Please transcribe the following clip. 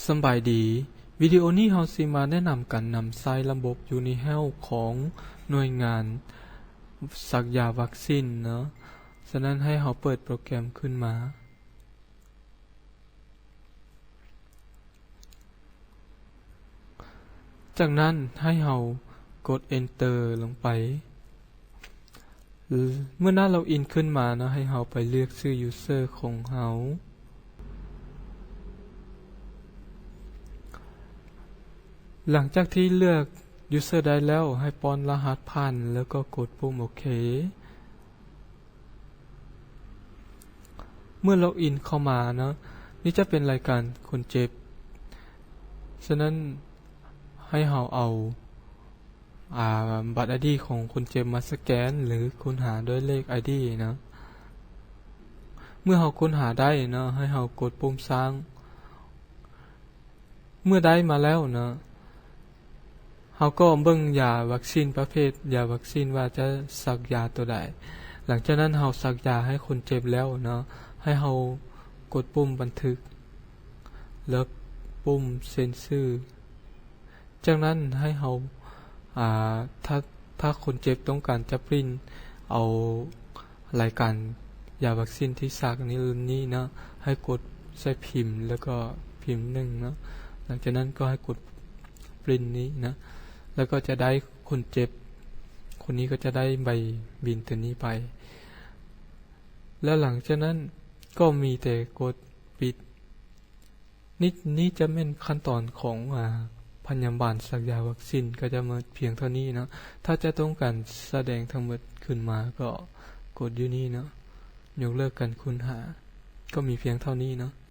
ສຳບາຍດີ, ວິດີໂອນີ້ເຮົາຊິມາແນະນຳການນຳໃຊ້ລະບົບຢູ່ໃນແຮ້ວຂອງໜ່ວຍງານສັກຢາວັກຊີນເນາະ. ສະນັ້ນໃຫ້ເຮົາເປີດໂປຣແກຣມຂຶ້ນມາ. ຈາກນັ້ນໃຫ້ເຮົາກົດ Enter ລົງໄປ. ເມື່ອໜ້າ Login ຂຶ້ນມາເນາະ, ໃຫ້ເຮົາໄປເລືອກຊື່ User ຂອງເຮົາ. ຫຼັງຈາກທີ່ເລືອກ User ໄດ້ແລ້ວ, ໃຫ້ປ້ອນລະຫັດຜ່ານ ແລ້ວກໍກົດປຸ່ມໂອເຄ. ເມື່ອ Login ເຂົ້າມາເນາະ, ນີ້ຈະເປັນລາຍການຄົນເຈັບ. ສະນັ້ນໃຫ້ເຮົາເອົາ ອາ ບັດ ໄອ ດີ ຂອງຄົນເຈັບມາສະແກນ ຫຼື ຄົ້ນຫາດ້ວຍເລກ ໄອ ດີ ເນາະ. ເມື່ອເຮົາຄົ້ນຫາໄດ້ເນາະ, ໃຫ້ເຮົາກົດປຸ່ມສ້າງ. ເມື່ອໄດ້ມາແລ້ວເນາະ, ເຮົາກໍເບິ່ງຢາວັກຊີນ ປະເພດຢາວັກຊີນວ່າຈະສັກຢາຕົວໃດ. ຫຼັງຈາກນັ້ນເຮົາສັກຢາໃຫ້ຄົນເຈັບແລ້ວເນາະ, ໃຫ້ເຮົາກົດປຸ່ມບັນທຶກ ແລ້ວປຸ່ມເຊັນຊື່. ຈາກນັ້ນໃຫ້ເຮົາ ອາ ຖ້າ ຖ້າຄົນເຈັບຕ້ອງການຈະປຣິ້ນເອົາລາຍການຢາວັກຊີນທີ່ສັກນີ້ເນາະ, ໃຫ້ກົດໃສ່ພິມ ແລ້ວກໍພິມໜຶ່ງເນາະ. ຫຼັງຈາກນັ້ນກໍໃຫ້ກົດປຣິ້ນນີ້ເນາະ, ແລ້ວກໍຈະໄດ້ຄົນເຈັບ ຄົນນີ້ກໍຈະໄດ້ໃບບິນຕົວນີ້ໄປ. ແລ້ວຫຼັງຈາກນັ້ນກໍມີແຕ່ກົດປິດ. ນີ້ ນີ້ຈະແມ່ນຂັ້ນຕອນຂອງ ອາ ພະຍາບານສັກຢາວັກຊີນ ກໍຈະໝົດພຽງເທົ່ານີ້ເນາະ. ຖ້າຈະຕ້ອງການສະແດງທັງໝົດຂຶ້ນມາ ກໍກົດຢູ່ນີ້ເນາະ, ຍົກເລີກການຄົ້ນຫາ. ກໍມີພຽງເທົ່ານີ້ເນາະ.